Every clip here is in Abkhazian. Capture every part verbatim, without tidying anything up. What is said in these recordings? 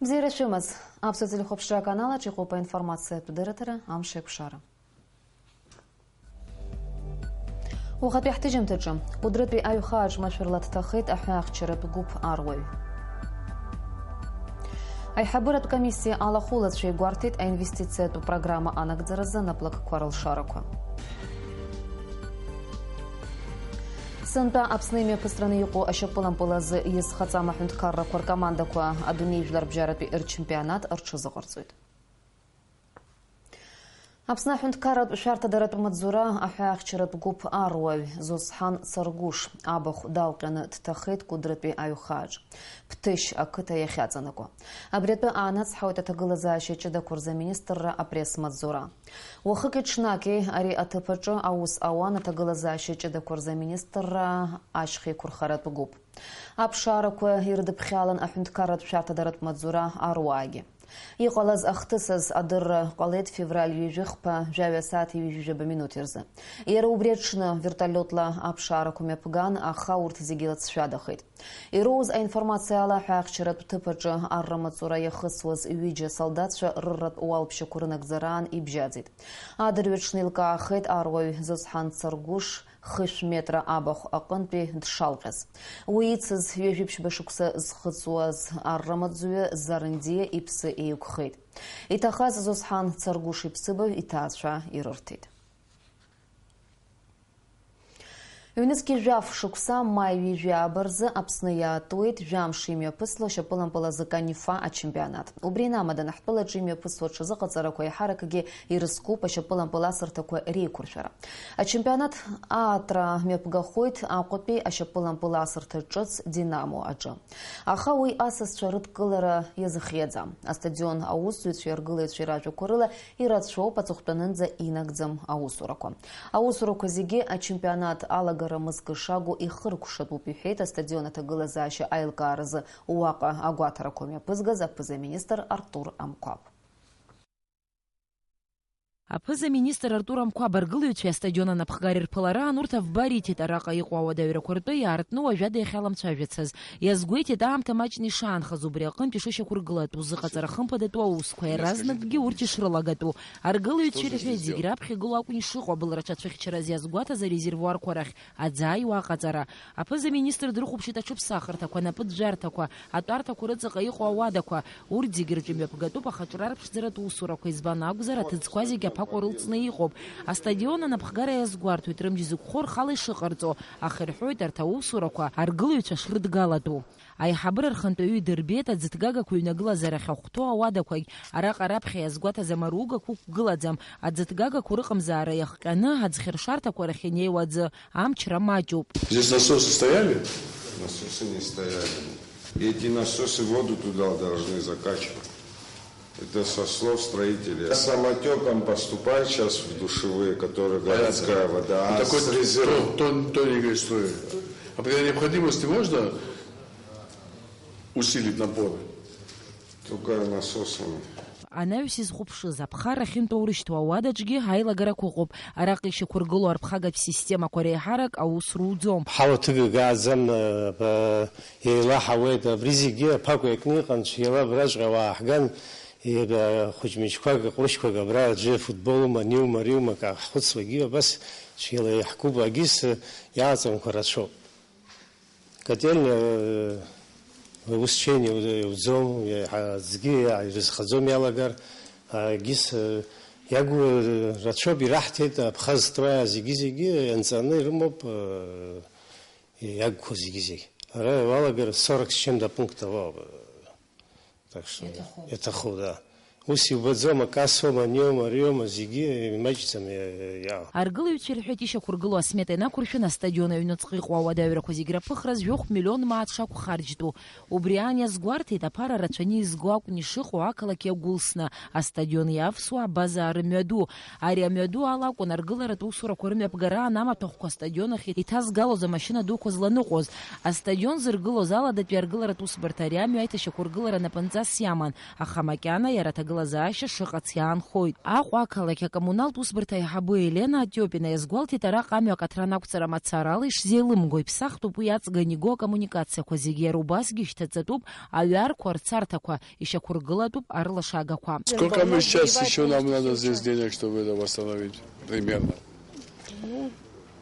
Бзиара шәымаз. Аԥсуа телехәаԥшра аканал аҿы иҟоуп аинформациатә дырраҭара Амш еиқәшара. Уахатәи ҳҭыжьымҭаҿы, Кәыдрытәи аҩхааҿ машәырла дҭахеит аҳәаахьчаратә гәыԥ аруаҩ. Аиҳабыратә комиссиа алахәылацәа игәарҭеит аинвестициатә программа анагӡаразы анаплакқәа рылшарақәа. Сынтәа Аԥсны имҩаԥысраны иҟоу ашьапылампыл азы иазхаҵам аҳәынҭқаррақәа ркомандақәа адунеижәларбжьаратәи рчемпионат рҽазыҟарҵоит. Аԥсны аҳәынҭқарратә шәарҭадаратә маҵзура аҳәаахьчаратә гәыԥ аруаҩ Зосҳан Царгәыш абахә далҟьаны дҭахеит Кәыдрытәи аҩхааҿ, Ԥҭышь ақыҭа иахьаҵанакуа. Абри атәы аанацҳауеит аҭагылазаашьа ҷыдақәа рзы аминистрра апресс-маҵзура. Уахыки-ҽнаки ари аҭыԥ аҿы аус ауан аҭагылазаашьа ҷыдақәа рзы аминистрра ашьхеиқәырхаратә гәыԥ. Аԥшаарақәа ирыдыԥхьалан аҳәынҭқарратә шәарҭадаратә маҵзура аруаагьы. Иҟалаз ахҭысыз адырра ҟалеит февраль ҩажәи хԥа жәаҩа асааҭи ҩажәи жәаба минуҭи рзы. Иара убри аҽны вертолиотла аԥшаарақәа мҩаԥган, аха урҭ зегьы лаҵшәадахеит. Ироуз аинформациала, аҳәаахьчаратә ҭыԥ аҿы арра маҵура иахысуаз ҩыџьа асолдаҭцәа рырратә уалԥшьақәа рынагӡараан ибжьаӡит. Адырҩаҽны илкаахеит аруаҩ Зосҳан Царгәыш хышә метра абахә аҟынтәи дшалҟьаз. Уи ицыз ҩажәи ԥшьба шықәса зхыҵуаз аррамаҵзуҩы Зарандиа иԥсы еиқәхеит. Иҭахаз Зосҳан Царгәыш иԥсыбаҩ иҭаацәа ирырҭеит. Ҩнызқьи жәаф шықәса, маи ҩажәи ааба рзы Аԥсны иаатуеит жәамш имҩаԥысло ашьапылампыл азы Канифа ачемпионат. Убри инамадан, ҳтәылаҿы имҩаԥысуа аҽазыҟаҵарақәа еиҳаракгьы ирызкуп ашьапылампыл асырҭақәа реиқәыршәара. Ачемпионат аатра мҩаԥгахоит Аҟәатәи ашьапылампыл асырҭа ҿыц Динамо аҿы. Аха уи асасцәа рыдкылара иазыхиаӡам. Астадион аусзуҩцәеи аргылаҩцәеи ражәақәа рыла, ирацәоуп аҵыхәтәанынӡа инагӡам аусурақәа. Аусурақәа зегьы ачемпионат алагара мызкы шагу ихыркәшатәуп, иҳәеит астадион аҭагылазаашьа аилкааразы уаҟа агәаҭарақәа мҩаԥызгаз аԥыза-министр Артур Амқәаб. Аԥыза-министр Артур Амқәаб аргылаҩцәеи астадион анапхгареи рԥылараан урҭ авба риҭеит араҟа иҟоу ауадаҩрақәа ртәы иаартны уажәада иахьаламцәажәацыз. Иазгәеиҭеит аамҭа маҷны ишаанхаз, убри аҟынтә ишышьақәыргылатәу, зыҟаҵара хымԥадатәу аусқәа, иаразнакгьы урҭ ишрылагатәу. Аргылаҩцәа ирҳәеит, зегь раԥхьа игылоу акәын ишыҟоу, абылра аҽацәыхьчараз иазгәаҭаз арезервуарқәа рахь аӡы ааиуа аҟаҵара. Аԥыза-министр дрыхәаԥшит аҽыԥсахырҭақәа, анапыӡәӡәарҭақәа, атәарҭақәа рыҵаҟа иҟоу ауадақәа. Урҭ зегьы рҿы имҩаԥгатәуп ахаҿра арԥшӡаратә усурақәа, избан акәзар, аҭыӡқәа зегьы аԥакәа рылҵны иҟоуп. Астадион анапхгара иазгәарҭоит, рымч зықәхо рхала ишыҟарҵо, аха ирҳәоит арҭ аусурақәа аргылаҩцәа шрыдгалатәу. Аиҳабыра рхантәаҩы идырбеит, аӡыҭгагақәа ҩнагылазар ахьахәҭоу ауадақәагь, араҟа раԥхьа иазгәаҭаз амаругақәа ықәгылаӡам, аӡыҭгагақәа рыҟамзаара иахҟьаны аӡхьыршарҭақәа рахь инеиуа аӡы амчра маҷуп. Здесь насосы стояли? Насосы не стояли. Эти насосы воду туда должны закачивать. Это со слов строителей. Самотёком поступает сейчас в душевые, которые городская вода, а с резервом. Кто, кто, кто не говорит, что... А при необходимости можно усилить напоры? Только насосами. Анаҩс изхәаԥшыз, аԥхара ахьынтәаурышьҭуа ауадаҿгьы аилагарақәа ыҟоуп. Араҟа ишьақәыргылоу арԥхагатә системақәа реиҳарак аус руӡом. Ҳауа ҭыгагааӡам, еилаҳауеит, абри зегьы аԥакәа иакны иҟан, цәгьала абраҵәҟьа уааҳган, хәыҷ-мыҷқәак, ҟәрышьқәак абра аӡәы футболума, аниума, ариума, акы ҳхәыцуагьы абас цәгьала иаҳкуп, агьыс иааҵәамқәа рацәоуп. Котельниа, э, ус ҽеим иу-, иуӡом, иаҳа аӡгьы иа-, ирызхаӡом иалагар, агьыс, э, иагу, э, рацәоуп, ираҳҭеит, аԥхаз троа зегьы-зегьы ианҵаны ирымоуп, э, иагқәоу зегьы-зегь. Ара уалагар сорок с чем-то пунктов ауп. Так что иаҭаху, да. Ус иубаӡом, акассоума, аниоума, ариоума, зегьы имаҷӡам, иа-, иа-. Аргылаҩцәа ирҳәеит, ишьақәыргылоу асмета инақәыршәаны астадион аҩныҵҟа иҟоу ауадаҩрақәа зегь раԥыхраз жәохә миллион мааҭ шақәхарџьтәу. Убри аан иазгәарҭеит, аԥара рацәаны изго акәны ишыҟоу ақалақь иагәылсны, астадион иавсуа абаза рымҩаду. Ари амҩаду ала акәын аргыларатә усурақәа рымҩаԥгараан амаҭәахәқәа астадион ахь иҭазгалоз амашьына дуқәа зланыҟәоз. Астадион зыргылоз аладатәи аргыларатә усбарҭа ари амҩа аиҭашьақәыргылара напынҵас иаман, аха макьана иара аҭагыла Лазаашьа шыҟац иаанхоит. Аҟәа ақалақь акоммуналтә усбарҭа аиҳабы Елена Атиопина иазгәалҭеит, араҟа амҩа акаҭран ақәҵара мацарала ишзеилымго, иԥсахтәуп уи аҵган иго акоммуникациақәа зегьы, иара убасгьы ишьҭаҵатәуп аҩарқәа рцарҭақәа, ишьақәыргылатәуп арлашагақәа. Сколько мы сейчас еще нам надо здесь денег, чтобы это восстановить? Примерно. Ну,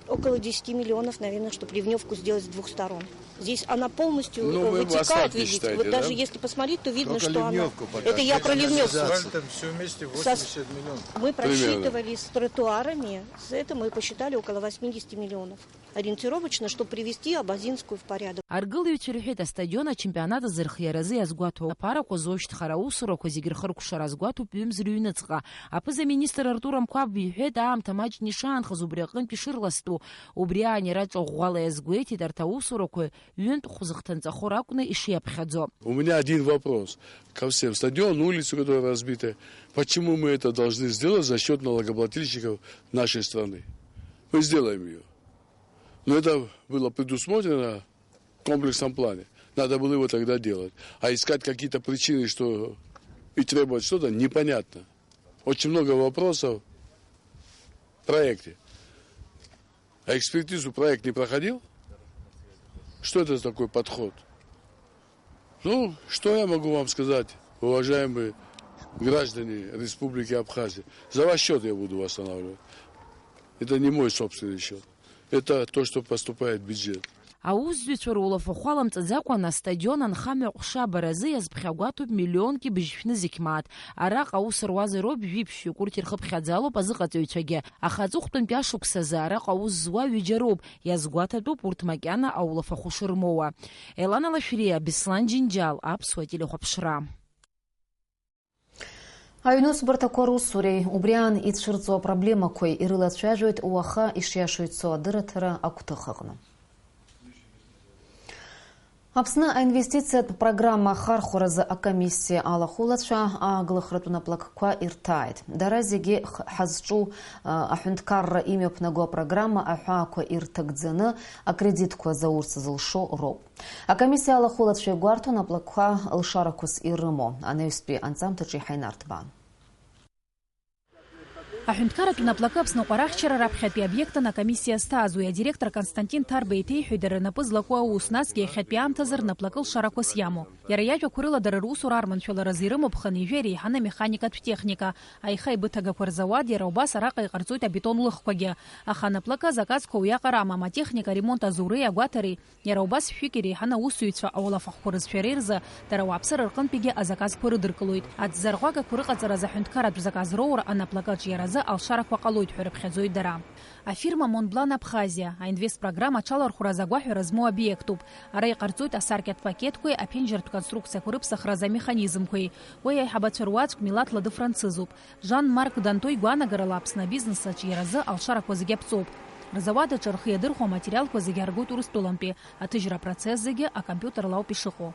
около десяти миллионов, наверное, чтобы ливнёвку сделать с двух сторон. Здесь она полностью, ну, э, вы вытекает, асфальт не видите. Считайте, вот даже да? Если посмотреть, то видно, только что ливнёвку она пока. Это я про ливнёвку. Асфальтом всё вместе восемьдесят миллионов. Мы просчитывали с тротуарами, с этим мы посчитали около восьмидесяти миллионов. Ориентировочно, чтобы привести Абазинскую в порядок. Аргылаҩцәа ирҳәеит, астадион ачемпионат азы рхиаразы иазгәаҭоу аԥарақәа зошьҭхара аусурақәа зегьы рхыркәшара азгәаҭоуп ҩымз рыҩныҵҟа. Аԥыза-министр Артур Амқәаб иҳәеит, аамҭа маҷны ишаанхаз убри аҟынтә ишырластәу. Убри аан иара ҿаӷәӷәала иазгәеиҭеит арҭ аусурақәа ҩынтә хәзыхҭанҵахо ракәны ишиаԥхьаӡо. У меня один вопрос ко всем. Стадион, улицу, которая разбита, почему мы это должны сделать за счёт налогоплательщиков нашей страны? Мы сделаем её. Но это было предусмотрено в комплексном плане. Надо было его тогда делать. А искать какие-то причины, что и требовать что-то, непонятно. Очень много вопросов в проекте. А экспертизу проект не проходил? Что это за такой подход? Ну, что я могу вам сказать, уважаемые граждане Республики Абхазия? За ваш счёт я буду восстанавливать. Это не мой собственный счёт. Это то, что поступает в бюджет. Аусзуҩцәа рулафахәы аламҵаӡакәан астадион анхамҩа ҟәша абаразы иазԥхьагәаҭоуп миллионки быжьшәны зықь мааҭ. Араҟа аус руазароуп жәиԥшьҩык, урҭ ирхыԥхьаӡалоуп азыҟаҵаҩцәагьы. Аха аҵыхәтәантәи ашықәсазы араҟа аус зуа ҩыџьа роуп, иазгәаҭатәуп урҭ макьана аулафахәы шырмоуа. Елана Лашәриа, Беслан Џьынџьал, Аԥсуа телехәаԥшра. Аҩнусбарҭақәа русуреи убри аан ицәырҵуа апроблемақәеи ирылацәажәоит уаха ишиашоу ицо адырраҭара агәҭыха аҟны. Аԥсны аинвестициатә программа ахархәаразы акомиссиа алахәылацәа ааглыхратә наплакқәа ирҭааит. Дара зегьы х-, ҳазҿу, а, аҳәынҭқарра имҩаԥнаго апрограмма аҳәаақәа ирҭагӡаны акредитқәа заурц зылшо роуп. Акомиссиа алахәылацәа игәарҭо наплакқәа лшарақәас ирымоу анаҩстәи анҵамҭаҿы иҳаинарҭбаан. Аҳәынҭқарратә наплакы Аԥсныҟәарахьчара раԥхьатәи обиектын акомиссиа зҭааз, уи адиректор Константин Ҭарба иҭеиҳәеит дара рнапы злаку аус, насгьы иахьатәи аамҭазы рнаплакы лшарақәас иамоу. Иара иажәақәа рыла, дара русура арманшәаларазы ирымоуп хынҩажәа иреиҳаны амеханикатә техника. Аиха аибыҭагақәа рзауад иара убас араҟа иҟарҵоит абетон лыхқәагьы, аха анаплакы азаказқәа уиаҟара амам, атехника аремонт азуреи агәаҭареи. Иара убас шәҩык иреиҳаны аусзуҩцәа аулафахәқәа рызшәареи рзы дара ауааԥсыра рҟынтәигьы азаказқәа рыдыркылоит. Аӡӡарӷәагақәа рыҟаҵаразы аҳәынҭқарратә заказ роура анаплакаҿ иаразы алшарақәа ҟалоит ҳәа рыԥхьаӡоит дара. Афирма Монблан Абхазиа аинвестпрограмма аҽалархәра азы агәаҳәара змоу обиектуп. Ара иҟарҵоит асаркьатә пакетқәеи аԥенџьыртә конструкциақәа рыԥсахразы амеханизмқәеи. Уи аиҳабацәа руаӡәк милаҭла дыфранцызуп. Жан-Марк Данто игәаанагарала, Аԥсны абизнес аҿиаразы алшарақәа зегьы аԥҵоуп. Рзауад аҿы рхы иадырхәо аматериалқәа зегьы аргоит Урыстәылантәи, аҭыжьра апроцесс зегьы акомпиутерлауп ишыҟоу.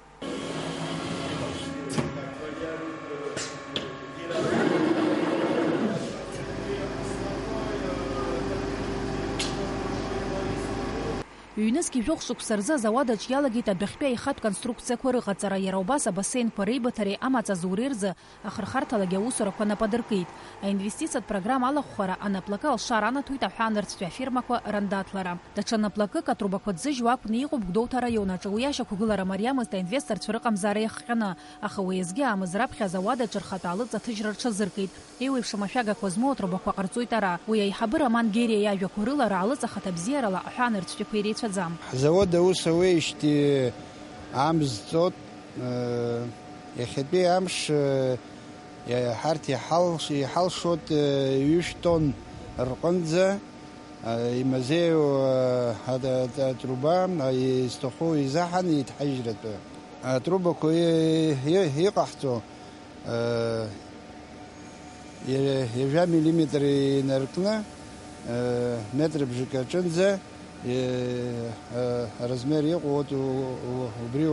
Ҩнызқь жәохә шықәса рзы азауад аҿы иалагеит адәахьтәи аихатә конструкциақәа рыҟаҵара, иара убас абассеинқәа реибыҭареи амаҵ азуреи рзы ахырхарҭалагьы аусурақәа нап адыркит. Аинвестициатә программа алахәхара анаплакы алшара анаҭоит аҳәаанырцәтәи афирмақәа рандаҭлара. Даҽа наплакык атрубақәа ӡыжьуа акәны иҟоуп Гәдоуҭа араион аҿы, уи ашьақәгылара мариамызт аинвесторцәа рыҟамзаара иахҟьаны, аха уи азгьы аамыз раԥхьа азауад аҿы рхатә аалыҵ аҭыжьра рҽазыркит. Еиуеиԥшым ашәагақәа змоу атрубақәа ҟарҵоит ара. Уи аиҳабы Роман Гериа иажәақәа рыла, раалыҵ ахаҭабзиарала аҳәаанырцәтәиқәа иреицәаӡам. Азауад аус ауеижьҭеи амз ҵот, э, иахьатәи амш, э, иа-, ҳарҭ иҳал-, иҳалшоит, э, ҩышә тонн рҟынӡа, э, имазеиу, э, ада-, ада-, атруба, э, изҭаху изаҳан иҭҳажьратәы. Атрубақәа и-, и-, иҟаҳҵо, э, Ҩажәа миллиметр инаркны, метр бжак аҿынӡа, аразмер иҟоу, вот, убри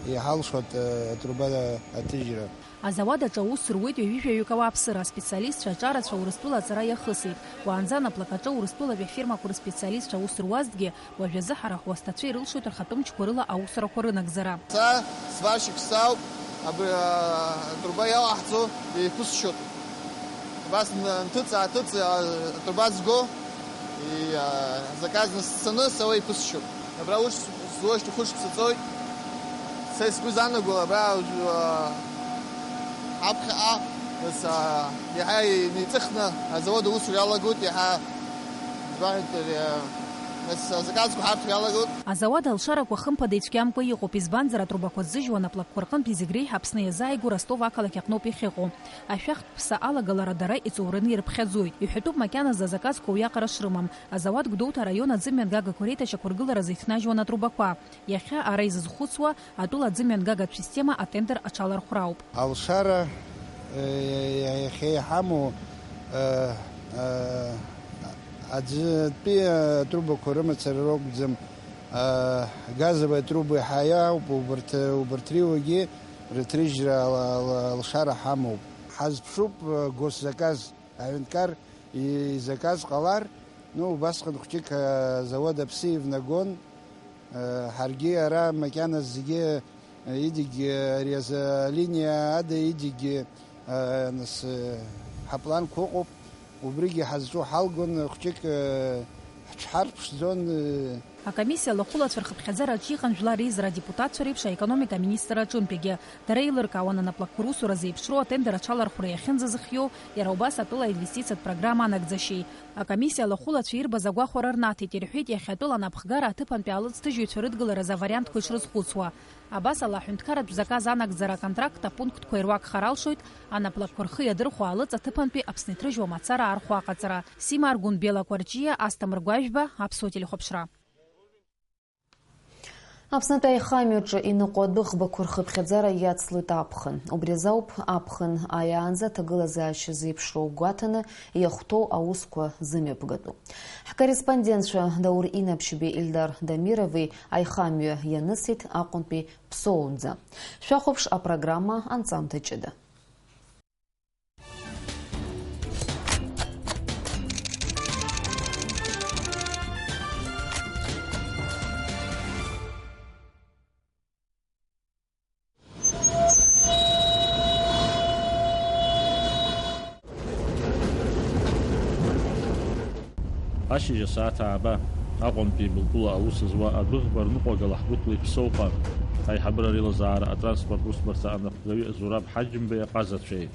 иҳалшоит атруба аҭыжьра. Азауад аҿы аус руеит ҩажәи жәаҩык ауааԥсыра, аспециалистцәа аҿарацәа Урыстәыла аҵара иахысит. Уаанӡа анаплакаҿы Урыстәылатәи афирмақәа рыспециалистцәа аус руазҭгьы, уажәазы ҳара ҳуасҭацәа ирылшоит рхатәы мчқәа рыла аусурақәа рынагӡара. Са сварщик соуп, Абри, а, атруба иалаҳҵо еиқәысшьоит. Абас н-, нҭыҵ-ааҭыҵ, а, атруба зго, и, а, заказ насцаны сауа еиқәысшьоит. Абра ус зуа шьҭахәы шықәса ҵоит. Са сгәы занагола абра, а, аԥхьаҟа, нас, а, иаҳа инеиҵыхны азауад аусура иалагоит, иаҳа, избан акәзар, а, нас азаказқәа ҳарҭо иалагоит. Азауад алшарақәа хымԥада ицәгьамкәа иҟоуп, избанзар, атрубақәа ззыжьуа анаплакқәа рҟынтәи зегь реиҳа Аԥсны иазааигәоу Ростов ақалақь аҟноуп иахьыҟоу. Ашәахтә ԥса алагалара дара иҵоураны ирыԥхьаӡоит. Иҳәатәуп макьаназы азаказқәа уиаҟара шрымам. Азауад Гәдоуҭа араион аӡымҩангагақәа реиҭашьақәыргыларазы иҭнажьуан атрубақәа. Иахьа ара изызхәыцуа атәыла аӡымҩангагатә система атендер аҽалархәра ауп. Алшара, э, иахьа иҳамоу, э, э, аӡытәи атрубақәа рымацара ракәӡам, э, газовые трубы иаҳа иаауп, убарҭ, убарҭ рыҩуагьы рыҭрыжьра ала-, ала-, алшара ҳамоуп. Ҳазԥшуп, э, госзаказ, аҳәынҭқар изаказ ҟалар, ну, убасҟан хәҷык, э, азауад аԥсы ивнагон, э, ҳаргьы ара макьана зегьы, э, идагьы, ари азы алиниа ада идагьы, э, нас, э, ҳапланқәа ыҟоуп, убригьы ҳазҿу ҳалгон, хәҷык, э, ҳҽҳарԥшӡон, э, Акомиссиа алахәылацәа рхыԥхьаӡараҿы иҟан жәлар реизара адепутатцәа реиԥш аекономика аминистр аҿынтәигьы. Дара еилыркаауан анаплакқәа русура зеиԥшроу, атендер аҽалархәра иахьынӡазыхиоу, иара убас атәыла аинвестициатә программа анагӡашьеи. Акомиссиа алахәылацәа ирбаз агәахәара рнаҭеит, ирҳәеит, иахьа атәыла анапхгара аҭыԥантәи алыҵҭыжьҩцәа рыдгыларазы авариантқәа ишрызхәыцуа. Абас ала аҳәынҭқарратә заказ анагӡара аконтракт апунктқәа ируакхар алшоит, анаплакқәа рхы иадырхәо алыҵ аҭыԥантәи Аԥсны иҭрыжьуа мацара аархәа аҟаҵара. Сима Аргәын, Бела Кәарҷиа, Асҭамыр Гәажәба, Аԥсуа телехәаԥшра. Аԥснытәи аихамҩаҿы иныҟәо адәыӷбақәа рхыԥхьаӡара иацлоит аԥхын. Убри азоуп аԥхын аиаанӡа аҭагылазаашьа зеиԥшроу гәаҭаны иахәҭоу аусқәа зымҩаԥгатәу. Ҳкорреспондентцәа Даур Инаԥшьбеи Ильдар Дамирови аихамҩа ианысит Аҟәантәи Ԥсоунӡа. Шәахәаԥш апрограмма анҵамҭа ҷыда. Ашьыжь асааҭ ааба, Аҟәантәи Былтәыла аус зуа адәыӷба рныҟәагала ҳгәыҭлеит Ԥсоуҟа аиҳабыра реилазаара атранспорт усбарҭа анапхгаҩы Зураб Ҳаџьымбеи аҟазацәеи.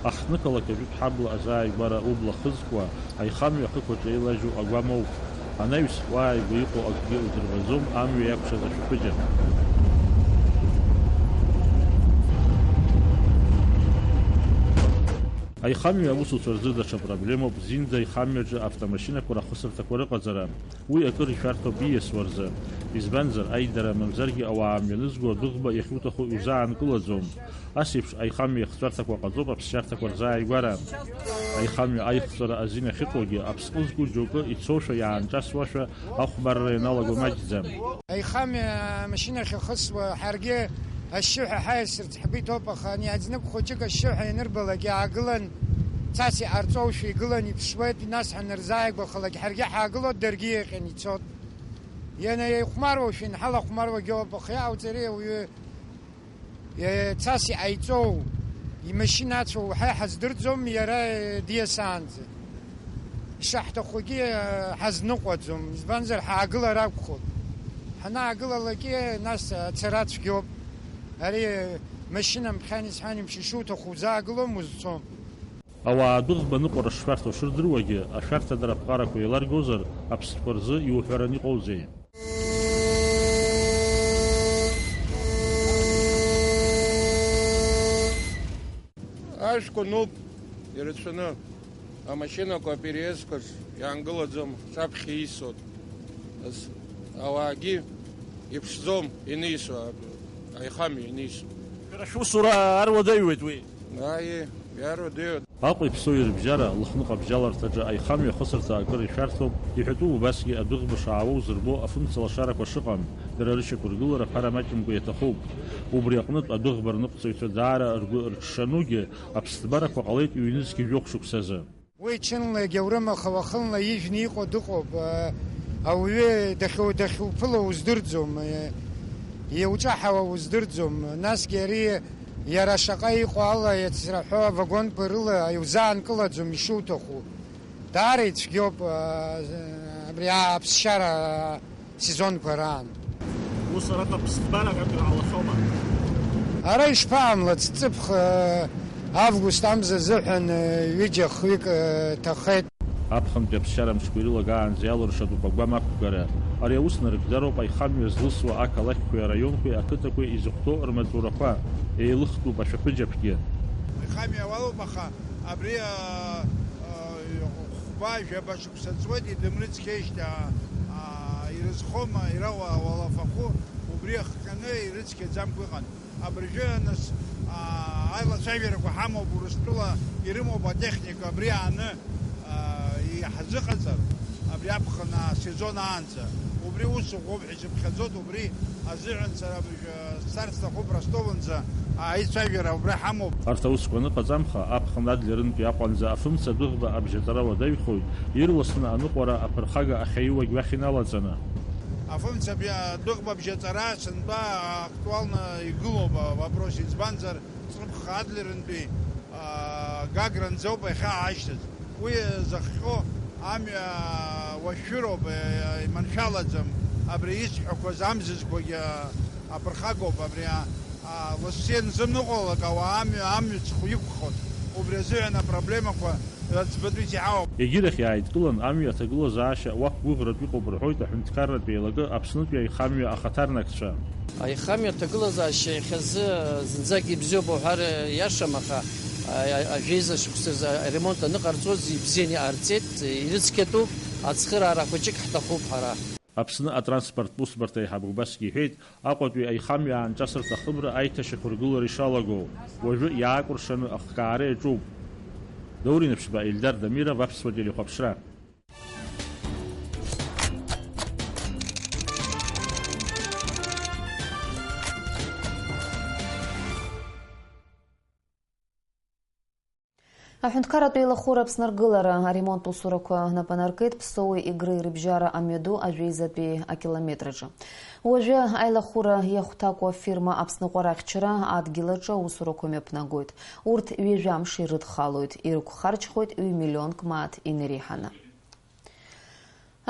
Аҳҭнықалақь ажәытә ҳабла азааигәара убла хызкуа, аихамҩа ахықәаҿы еилажьу агәамоуп. Анаҩс, уааигәа иҟоу акгьы удырбаӡом амҩа иакәшаз ашәаԥыџьаԥ. Аихамҩа аусуцәа рзы даҽа проблемоуп зинӡа аихамҩаҿы автомашьынақәа рахысырҭақәа рыҟаҵара. Уи акыр ишәарҭоуп ииасуа рзы. Избанзар, аидара мамзаргьы ауаа мҩанызго адәыӷба иахьуҭаху иузаанкылаӡом. Ас еиԥш аихамҩа иахҵәарҭақәа ҟаҵоуп аԥсшьарҭақәа рзааигәара. Аихамҩа аихҵәара азин ахьыҟоугьы аԥсҟы зку џьоукы ицошәа иаанҿасуашәа ахәмарра ианалаго маҷӡам. Аихамҩа амашьына ахьахысуа ҳаргьы ашьшьыҳәа ҳаиасырц ҳгәы иҭоуп, аха ани аӡнык хәыҷык ашьшьыҳәа ианырбалак иаагылан, цас иҟарҵошәа игылан иԥшуеит, нас ҳанырзааигәахалак ҳаргьы ҳаагылоит, даргьы иҟьан ицот. Ианаихәмаруашәа инҳалахәмаруагьы ауп, аха иаауҵари ауаҩы Е, цас иҟаиҵоу, имашьына ацәоу уҳәа иҳаздырӡом, иара, е, диасаанӡа. Ишаҳҭахугьы, е, ҳазныҟәаӡом, избанзар, ҳаагылар акәхоит. Ҳанаагылалакгьы, нас ацара цәгьоуп. Ари, е, машьына мхьан исҳәан еиԥш, ишуҭаху узаагылом, узцом. Ауаа адәыӷба ныҟәара шшәарҭоу шырдыруагьы, ашәарҭадара аԥҟарақәа еиларгозар, аԥстәқәа рзы иуҳәаран иҟоузеи? Ашәқәа нуп ирацәаны, амашьынақәа, апериезқәа иаангылаӡом, ҿаԥхьа исоуп. Ас, ауаагьы иԥшӡом инеисо, аихамҩа инеисо. Шәара шәусура аруадаҩуеит уи? Аиеи, иаруадаҩуп. Аҟәеи Ԥсоуи рыбжьара, Лыхныҟа абжьаларҭаҿы аихамҩа ахысырҭа акыр ишәарҭоуп, иҳәатәуп убасгьы адәыӷба шаауоу зырбо афымца лашарақәа шыҟам, дара рышьақәыргылара ԥара маҷымкәа иаҭахуп. Убри аҟнытә адәыӷба рныҟәцаҩцәа даара ргәы рҽшанугьы, аԥсҭбарақәа ҟалеит ҩнызқьи жәохә шықәсазы. Уи ҽынла егьаурым, аха уахынла ижәны иҟоу дыҟоуп. Ауаҩы дахьу-, дахьуԥыло уздырӡом, иуҿаҳауа уздырӡом. Насгьы ари Иара шаҟа иҟоу ала иацраҳәо авагонқәа рыла иузаанкылаӡом ишуҭаху. Даара ицәгьоуп, а, абри аԥсшьара сезонқәа раан. Ус араҟа ԥсҭбарак акыр ҟалахьоума? Ара ишԥаамлац, ҵыԥх, а, август амза азыҳәан, а, ҩыџьа хҩык, а, ҭахеит. Аԥхынтәи аԥсшьара мшқәа ирылагаанӡа иалыршатәуп агәам ақәгара. Ари аус нарыгӡароуп аихамҩа злысуа ақалақьқәеи араионқәеи ақыҭақәеи изыхәҭоу рмаҵурақәа, еилыхтәуп ашәаԥыџьаԥгьы. Аихамҩа уалоуп, аха абри, а, а, хәба, жәаба шықәса ҵуеит, идымрыцқьеижьҭеи, а, а, ирызхом, а, ира уа-, уалафахәы, убри ахҟьаны ирыцқьаӡамкәа иҟан. Абыржәы, нас, аа, аилацәажәарақәа ҳамоуп, Урыстәыла ирымоуп атехника, абри ааны, аа, иҳазыҟаҵар, абри аԥхын асезон аанӡа. Убри ус ӷәӷәоуп ҳәа исыԥхьаӡоит, убри азыҳәан сара абыржәы сцар сҭахуп Ростовынӡа, аицәажәара убра ҳамоуп. Арҭ аусқәа аныҟаҵамха, аԥхын адлерынтәи Аҟәанӡа афымца адәыӷба абжьаҵара уадаҩхоит, ирласны аныҟәара аԥырхага ахьаиуагь уахь иналаҵаны. Афымцатәи адәыӷба абжьаҵара сынтәа актуалны игылоуп авопрос, избанзар, ҵыԥх адлерынтәи, а, Гагранӡоуп иахьа аашьҭыз. Уи зыхҟьо амҩа уашәшәыроуп, е, иманшәалаӡам. Абри исҳәақәаз амзызқәагьы аԥырхагоуп. Абри, а, а, лассы ианзымныҟәалак ауаа амҩа, амҩа ҵхә иқәхоит. Убри азыҳәан апроблемақәа Аӡбатәи иаауп. Егьирахь иааидкылан, амҩа аҭагылазаашьа уақәгәыӷратә иҟоуп рҳәоит аҳәынҭқарратә еилакы Аԥснытәи аихамҩа ахаҭарнакцәа. Аихамҩа аҭагылазаашьа иахьазы зынӡак ибзиоуп уҳәар иашам, аха, а, а, ажәеиза шықәсазы аремонт аныҟарҵоз ибзианы иҟарҵеит, ирыцқьатәуп, ацхыраара хәыҷык ҳҭахуп ҳара. Аԥсны атранспорттә усбарҭа аиҳабы убасгьы иҳәеит, Аҟәатәи аихамҩа аанҿасырҭа ахыбра аиҭашьақәыргылара ишалаго, уажәы иаакәыршаны ахкаара иаҿуп. Даур Инаԥшьба, Ельдар Дамиров, Аԥсуа телехәаԥшра. Аҳәынҭқарратә еилахәыра Аԥсны аргылара аремонт усурақәа напы анаркит Ԥсоуи Егры рыбжьара амҩаду ажәеизатәи акилометраҿы. Уажәы аилахәыра иахәҭакуа афирма Аԥсныҟәара ахьчара адгьыл аҿы аусурақәа мҩаԥнагоит. Урҭ ҩажәа мш ирыдхалоит, ирықәхарџьхоит ҩ-миллионк мааҭ инареиҳаны.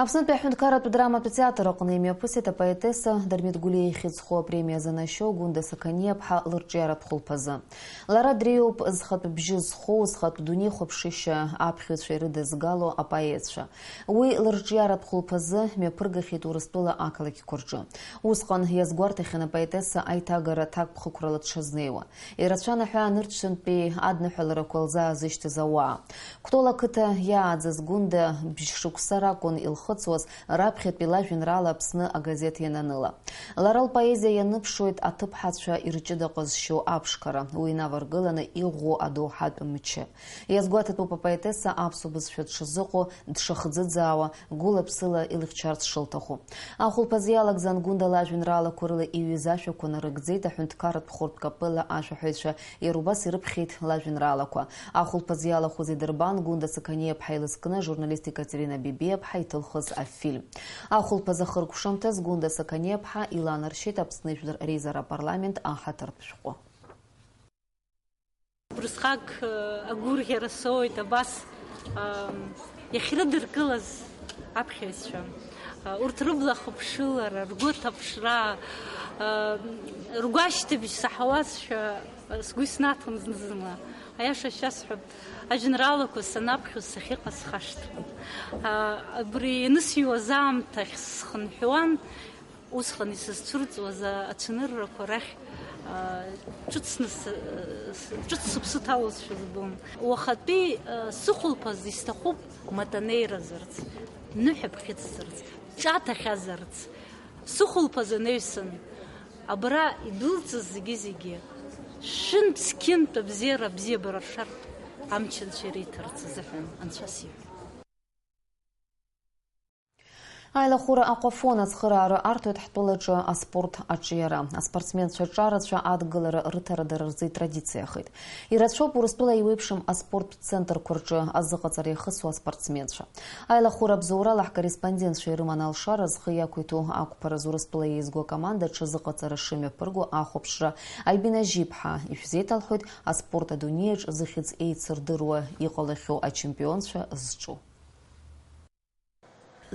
Аԥснытәи аҳәынҭқарратә драматә театр аҟны имҩаԥысит апоетесса Дырмит Гәлиа ихьӡ зху апремиа занашьоу Гәында Сақаниаԥҳа лырҿиаратә хәылԥазы. Лара дреиуоуп зхатә бжьы зхоу, зхатә дунеихәаԥшышьа аԥхьаҩцәа ирыдызгало апоетцәа. Уи лырҿиаратә хәылԥазы мҩаԥыргахьеит Урыстәыла ақалақьқәа рҿы. Усҟан иазгәарҭахьан апоетесса аиҭагара ҭакԥхықәрала дшазнеиуа. Ирацәан аҳәаа нырцәынтәи адныҳәаларақәа лзаазышьҭыз ауаа. Кәтол ақыҭа иааӡаз Гәында бжь шықәса ракәын илхыҵуаз, раԥхьатәи лажәеинраала Аԥсны агазеҭ иананыла. Лара лпоезиа ианыԥшуеит аҭыԥҳацәа ирҷыда ҟазшьоу аԥшқара, уи инаваргыланы иӷәӷәоу адоуҳатә мчы. Иазгәаҭатәуп апоетесса аԥсуа бызшәа дшазыҟоу, дшахӡыӡаауа, гәыла-ԥсыла илыхьчарц шылҭаху. Ахәылԥаз иалагӡан Гәында лажәеинраалақәа рыла иҩыз ашәақәа нарыгӡеит аҳәынҭқарратә хәыртә капелла ашәаҳәаҩцәа, иара убас ирыԥхьеит лажәеинраалақәа. Ахәылԥаз иалахәыз идырбан Гәында Сақаниаԥҳа илызкны ажурналист Екатерина Бебиаԥҳа иҭылхыз афильм. Ахәылԥаз ахыркәшамҭаз Гәында Сақаниаԥҳа иланаршьеит Аԥсны ижәлар реизара апарламент аҳаҭыртә шәҟәы. Убрысҟак, э, агәырӷьара соуеит абас, ам, иахьрыдыркылаз аԥхьаҩцәа. Э, урҭ рыбла хыԥшылара, ргәы аҭаԥшра, э, ргәашьҭыбжь саҳауазшәа, э, сгәы иснаҭон зны-зынла. Аиаша шәасҳәап, ажәеинраалақәа санаԥхьоз сахьыҟаз схашҭуан. Э, абри ианысҩуаз аамҭахь схынҳәуан, Усҟан исызцәырҵуаз ацәаныррақәа рахь, а, ҿыцны сы-, сы-, ҿыц сыԥсы ҭалозшәа збон. Уахатәи, а, сыхәылԥаз исҭахуп матанеиразарц, ныҳәа бӷьыцзарц, ҿаҭахьазарц. Сыхәылԥаз анаҩсан, абра идәылҵыз зегьы-зегьы, шәынтә зқьынтә абзиара абзиабара ршартә амч Анцәа ириҭарц азыҳәан Анцәа сиҳәон. Аилахәыра Аҟәафон ацхыраара арҭоит ҳтәылаҿы аспорт аҿиара. Аспортсменцәа ҿарацәа адгылара рыҭара дара рзы итрадициахеит. Ирацәоуп Урыстәыла еиуеиԥшым аспорттә центрқәа рҿы азыҟаҵара иахысуа аспортсменцәа. Аилахәыра абзоурала ҳкорреспондентцәа ирыман алшара зхы иақәиҭу ақәԥараз Урыстәыла еизго акоманда аҽазыҟаҵара шымҩаԥырго ахәаԥшра. Альбина Жьиԥҳа ишәзеиҭалҳәоит аспорт адунеиаҿ зыхьӡ еицырдыруа иҟалахьоу ачемпионцәа зҿу.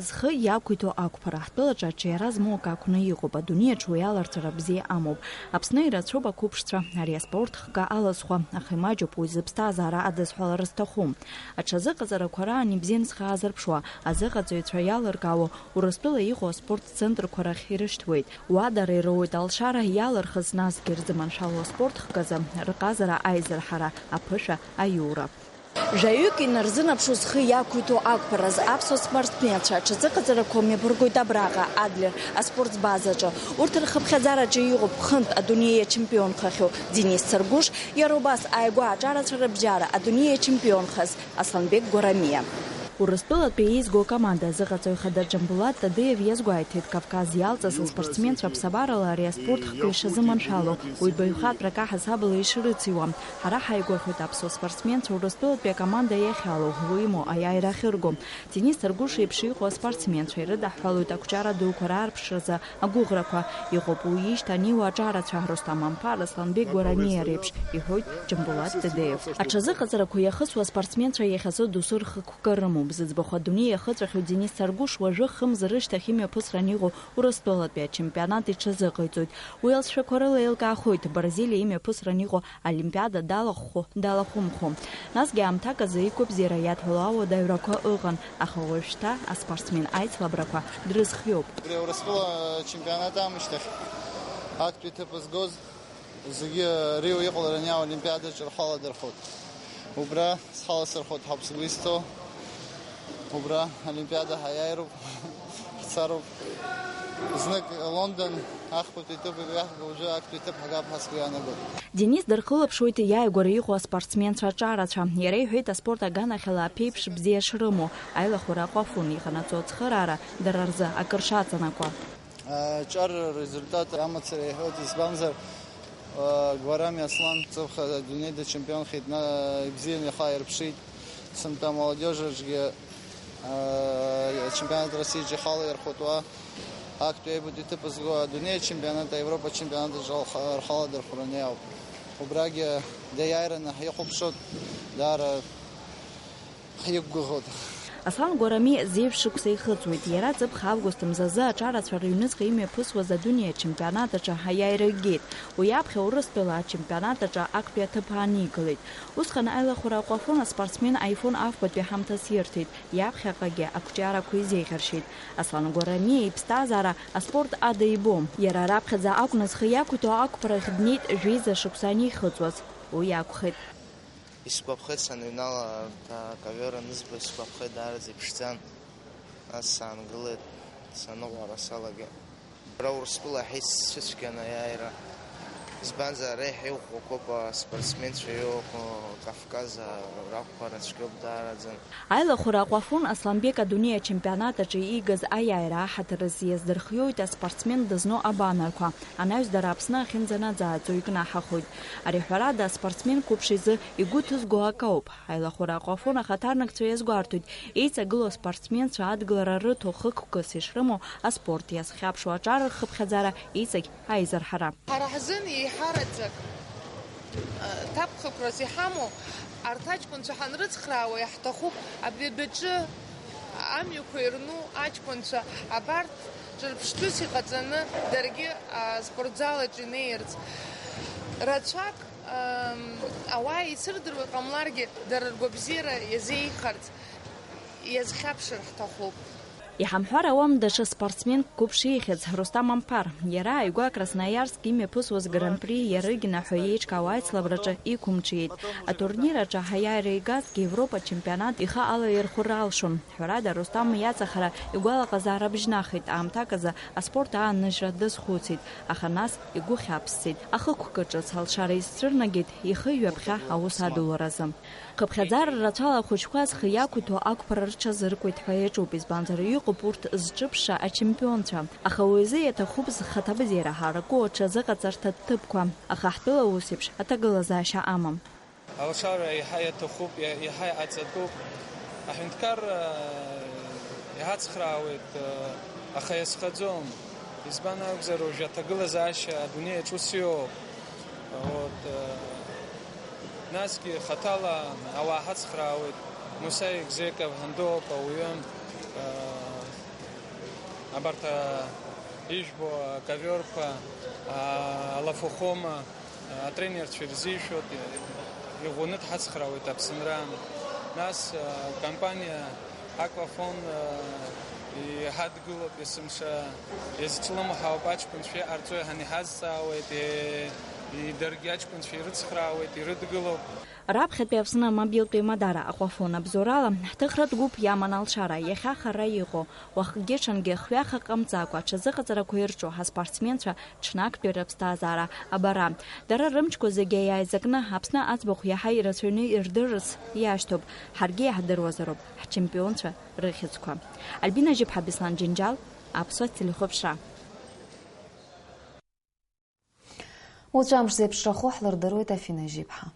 Зхы иақәиҭу ақәԥара ҳтәылаҿы аҿиара змоу акы акәны иҟоуп, адунеиаҿ уи аларҵәара бзиа амоуп. Аԥсны ирацәоуп ақәыԥшцәа ари аспорт хкы алазхәа, аха имаҷуп уи зыԥсҭазаара адызҳәалара зҭаху. Аҽазыҟаҵарақәа раан ибзиан зхы аазырԥшуа, азыҟаҵаҩцәа иалыркаауа Урыстәыла иҟоу аспорт центрқәа рахь ирышьҭуеит. Уа дара ироуеит алшара иалырхыз, насгьы ирзыманшәалоу аспорт хкы азы рҟазара, аизырҳара, аԥышәа, аиура. Жәаҩык инарзынаԥшуа зхы иақәиҭу ақәԥараз аԥсуа спортсменцәа аҽазыҟаҵарақәа мҩаԥыргоит абраҟа, Адлер аспорт базаҿы. Урҭ рхыԥхьаӡараҿы иҟоуп хынтә адунеи ачемпионхахьоу Денис Царгәыш, иара убас ааигәа аҿарацәа рыбжьара адунеи ачемпионхаз Асланбек Гәарамиа. Урыстәылатәи еизго акоманда азыҟаҵаҩ хада Џьамбулат Тадеев иазгәеиҭеит, Кавказ иалҵыз аспортсменцәа аԥсабарала ари аспорт хкы ишазыманшәало, уи баҩхатәрак аҳасабала ишрыциуа. Ҳара ҳаигәахоит аԥсуа спортсменцәа Урыстәылатәи акоманда иахьалоу, уимоу аиааира ахьырго. Денис Царгәыш еиԥш иҟоу аспортсменцәа ирыдаҳҳәалоит ақәҿиара дуқәа раарԥшразы агәыӷрақәа. Иҟоуп уи ишьҭа аниуа аҿарацәа, Рустам Амԥар, Асланбек Гәарамиа реиԥш, иҳәоит Џьамбулат Тадеев. Аҽазыҟаҵарақәа иахысуа аспортсменцәа иахьазы досу рхықәкы рымоуп. Зыӡбахә адунеи иахыҵәахьоу Денис Царгәыш уажәы хымз рышьҭахь имҩаԥысран иҟоу Урыстәылатәи ачемпионат иҽазыҟаиҵоит. Уи алҵшәақәа рыла еилкаахоит Бразилиа имҩаԥысран иҟоу Олимпиада далахәхо, далахәымхо. Насгьы аамҭак азы иқәыбзиара иадҳәало ауадаҩрақәа ыҟан, аха уажәшьҭа аспортсмен аицлабрақәа дрызхиоуп. Абри Урыстәыла ачемпионат аамышьҭахь актәи ҭыԥ згоз зегьы Рио иҟалараны иаау Олимпиадаҿы рхы аладырхәуеит. Убра схы аласырхәуеит ҳәа ауп сгәы изҭоу. Убра Олимпиада ҳаиааироуп, ҳцароуп. Знык Лондон ахԥатәи ҭыԥ иаҳга, уажәы актәи ҭыԥ ҳгап ҳәа сгәы иаанагоит. Денис дырхылаԥшуеит иааигәара иҟоу аспортсменцәа аҿарацәа. Иара иҳәеит, аспорт аганахьала аԥеиԥш бзиа шрымоу, аилахәыра аҟәафон иҟанаҵо ацхыраара дара рзы акыр шаҵанакуа. Аҿар результат амацара иҳәоит, избанзар, Гәарами Аслан ҵыԥх адунеи дачемпионхеит, на-, ибзианы ихы ааирԥшит. Сынтәа амолодежь аҿгьы, а, ачемпионат Россиаҿы ихала иархәатәуа, актәи аҩбатәи ҭыԥ зго адунеи ачемпионат, аевропа ачемпионат аҿы рхала дырхәраны иауп. Убрагьы даиааираны ҳихәаԥшуеит, даара ҳиқәгәыӷуеит. Аслан Гәарами зеижә шықәса ихыҵуеит. Иара ҵыԥх август мзазы аҿарацәа рыҩныҵҟа имҩаԥысуаз адунеи ачемпионат аҿы аиааира игеит. Уи аԥхьа Урыстәыла ачемпионат аҿы актәи аҭыԥ ааникылеит. Усҟан аилахәара аҟәафон аспортсмен Аифон афбатәи ҳамҭас ирҭеит, иаԥхьаҟагьы ақәҿиарақәа изеиӷьаршьеит. Аслан Гәарамиа иԥсҭазаара аспорт ада ибом. Иара раԥхьаӡа акәны зхы иақәиҭу ақәԥарахь днеит жәеиза шықәса анихыҵуаз. Уи акәхеит. Исгәаԥхеит саныҩнала, арҭ акавиор анызба, исгәаԥхеит, даараӡа иԥшӡан. Нас саангылеит, саныҟәара салагеит. Ара Урыстәыла ҳицәыцәгьан аиааира. Избанзар, ара иаҳа иӷәӷәақәоуп аспортсменцәа иоуқәа, Кавказ ракәқәа рацәгьоуп даараӡан. Аилахәара аҟәафон Асланбек адунеи ачемпионат аҿы иигаз аиааира аҳаҭыр азы иаздырхиоит аспортсмен дызну абанарқәа. Анаҩс дара Аԥсны ахьынӡанаӡааӡо икнаҳахоит. Ари, ҳәарада, аспортсмен қәыԥш изы игәы ҭызго акы ауп. Аилахәара аҟәафон ахаҭарнакцәа иазгәарҭоит, еиҵагылоу аспортсменцәа адгылара рыҭо хықәкыс ишрымоу аспорт иазхьаԥшуа аҿар рхыԥхьаӡара, еиҵагь аизырҳара. Ҳара ҳзын еиҳараӡак, э, ҭакԥхықәрас иҳамоу арҭ аҷкәынцәа ҳанрыцхраауа иаҳҭахуп, абри адәаҿы амҩақәа ирну аҷкәынцәа абарҭ ҿырԥштәыс иҟаҵаны даргьы аспортзал аҿы инеирц. Рацәак Ам, ауаа еицырдыруа иҟамларгьы, дара ргәабзиара иазеиӷьхарц иазхьаԥшыр ҳҭахуп. Иҳамҳәар ауам даҽа спортсменк қәыԥш ихьӡ, Рустам Амԥар. Иара ааигәа Красноярск имҩаԥысуаз Гран-при Ярыгина ҳәа еиҿкаау аицлабраҿы иқәымҿиеит. Атурнир аҿы аиааира игазҭгьы Европа чемпионат ихы алаирхәыр алшон. Ҳәарада, Рустам иаҵахара игәалаҟазаара бжьнахит, аамҭак азы аспорт ааныжьра дазхәыцит, аха нас игәы хьаԥсцеит. Ахықәкы ҿыц алшара изцәырнагеит ихы ҩаԥхьа аус адуларазы. Хыԥхьаӡара рацәала ахәыҷқәа зхы иақәиҭу ақәԥара рҽазыркуеит ҳәа иаҿуп, избанзар, иҟ-, Иҟоуп урҭ зҿыԥша ачемпионцәа, аха уи азы иаҭахуп зхаҭабзиара ҳараку аҽазыҟаҵарҭа ҭыԥқәа, аха ҳтәыла ус еиԥш аҭагылазаашьа амам. Алшара иаҳа иаҭахуп, иа-, иаҳа иҟаҵатәуп. Аҳәынҭқарра иҳацхраауеит, аха иазхаӡом. Избан акәзар, уажә аҭагылазаашьа адунеи аҿы ус иоуп. Вот, насгьы хаҭала ауаа ҳацхраауеит. Муса Егзеков ҳандоуп ауаҩы, абарҭ ижәбо аковиорқәа, алафахома, атренерцәа ирзишәоит, иӷәӷәаны дҳацхраауеит Аԥсынра. Нас акомпаниа Аквафон иҳадгылоуп есымша, иазҿлымҳауп, аҷкәынцәа иҟарҵои ҳәа иҳазҵаауеит, даргьы аҷкәынцәа ирыцхраауеит, ирыдгылоуп. Раԥхьатәи Аԥсны амобилтә еимадара Аҟәафон абзоурала, ҳҭыхратә гәыԥ иаман алшара, иахьа хара иҟоу, уахгьы-ҽынгьы хҩаха ҟамҵакәа аҽазыҟаҵарақәа ирҿу ҳаспортсменцәа ҽнактәи рыԥсҭазаара абара. Дара рымчқәа зегьы иааизакны, Аԥсны аӡбахә иаҳа ирацәаҩны ирдырырц иашьҭоуп, ҳаргьы иаҳдыруазароуп ҳчемпионцәа рыхьӡқәа. Альбина Жьыԥҳа, Беслан Џьынџьал, Аԥсуа телехәаԥшра. Уаҵәы амш зеиԥшрахо ҳлырдыруеит Афина Жьыԥҳа.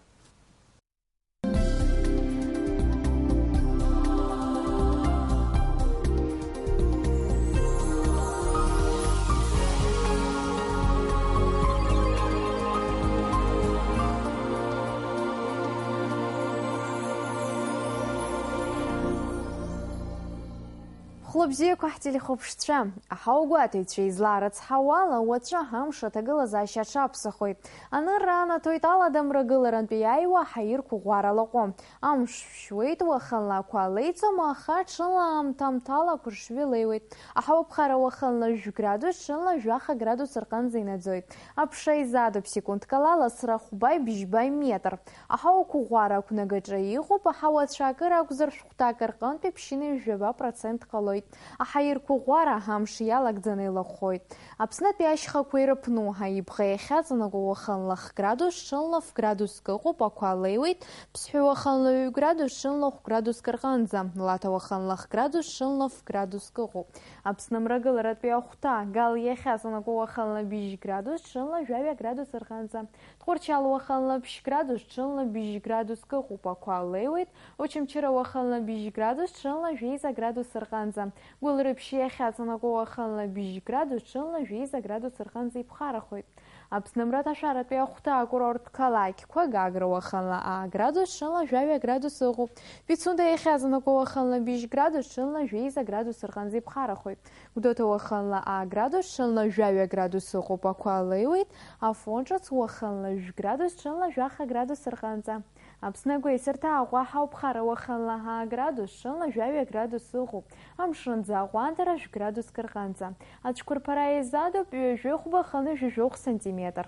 Хәлыбзиақәа ҳтелехәаԥшцәа, аҳауагәаҭаҩцәа излаарыцҳауала, уаҵәы амш аҭагылазаашьа аҽаԥсахоит. Анырра анаҭоит аладамра гыларантәи иааиуа аҳаирқәа ӷәӷәара лаҟәы. Амш шәшәуеит, уахынла ақәа леиӡом, аха ҽынла аамҭа-аамҭала ақәыршҩы леиуеит. Аҳауа ԥхара уахынла жәградус, ҽынла жәаха градус рҟынӡа инаӡоит. Аԥша изаатуп секундк ала ласра хәбаҩ-бжьбаҩ метр. Аҳауа қәыӷәӷәара ақәнагаҿы иҟоуп, аҳауа цәаакыра акәзар, шәҟәҭак рҟынтәи ԥшьынҩажәи жәаба процент ҟалоит. Аҳаирқәыӷәӷәара амш иалагӡаны илахәхоит. Аԥснытәи ашьхақәа ирыԥну ибӷа иахьаҵанакуа уахынла х-градус, ҽынла ф-градуск ыҟоуп, ақәа леиуеит, Ԥсҳәы уахынла ҩ-градус, ҽынла хә-градуск рҟынӡа, Лаҭа уахынла х-градус, ҽынла ф-градуск ыҟоуп. Аԥсны мрагыларатәи ахәҭа, Гал иахьаҵанакуа уахынла быжь градус, ҽынла жәаҩа градус рҟынӡа, Тҟәарчал уахынла ԥшь градус, ҽынла быжь градуск ыҟоуп, ақәа леиуеит, Очамчыра уахынла быжь градус, ҽынла жәеиза градус рҟынӡа, Гәылрыԥшь иахьаҵанакуа уахынла быжь градус, ҽынла жәеиза градус рҟынӡа иԥхарахоит. Аԥсны мраҭашәаратәи ахәҭа акурорттә қалақьқәа, Гагра уахынла аа градус, ҽынла жәаҩа градус ыҟоуп, Пицунда иахьаҵанакуа уахынла быжь градус, ҽынла жәеиза градус рҟынӡа иԥхарахоит. Гәдоуҭа уахынла аа градус, ҽынла жәаҩа градус ыҟоуп, ақәа леиуеит, Афон ҿыц уахынла жәградус, ҽынла жәаха градус рҟынӡа. Аԥсны агәеисырҭа Аҟәа ҳауԥхара уахынла аа градус, ҽынла жәаҩа градус ыҟоуп, амшынӡы аҟәандара жәградуск рҟынӡа. Ацәқәырԥара еизадоуп ҩажәи хәба хынҩажәи жәохә сантиметр.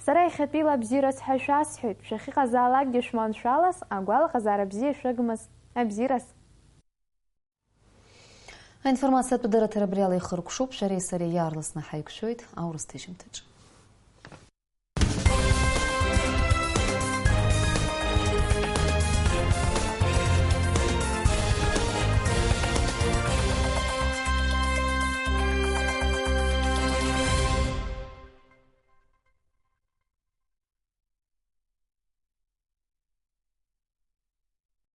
Сара иахьатәиала абзиараз ҳәа шәасҳәеит, шәахьыҟазаалакгьы шәманшәалаз, агәалаҟазаара бзиа шәыгмыз. Абзиараз! Аинформациатә дырраҭара абриала ихыркәшоуп, шәареи сареи иаарласны ҳаиқәшәоит аурыс ҭыжьымҭаҿы.